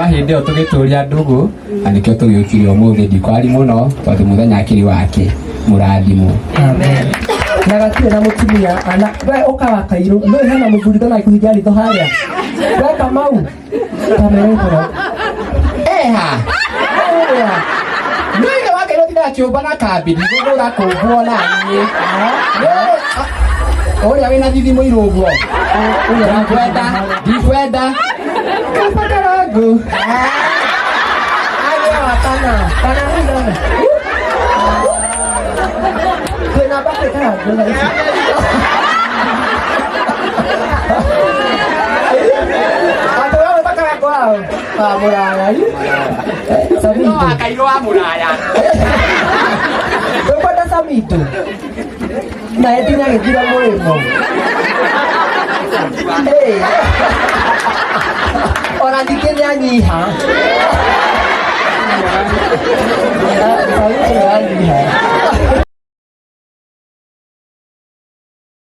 Kuma hĩndĩ ĩyo tũgĩtũria ndũgũ na nĩkĩo tũgĩũkire ũmũthĩ. Ndikwari mũno tondũ mũthenya akĩrĩ wake mũrathimwo. Amen. Na gatirĩ na mũtumia ana we ũkawa kairũ no hena mũthuri tona kũhingia ritho harĩa we Kamau kamere ũhoro. Eha ũrĩa nĩoige wakairwo tindaga kĩũmba na kambĩ ndigũgũra kũmbwo na niĩ ũrĩa wĩna thithi mũirũ ũguo ndikwenda ndikwenda kaba karangu. Agĩa wa kana kana mũigana twĩna mbakĩ karangu thaa ici. Andũ amwe makarangu ao wa mũraya. No. Samido. Wakairwo wa mũraya. Ndũkwenda Samido na etinya gĩthira mũrĩmo. Ĩĩ. Ona ningĩ nĩ anyiha.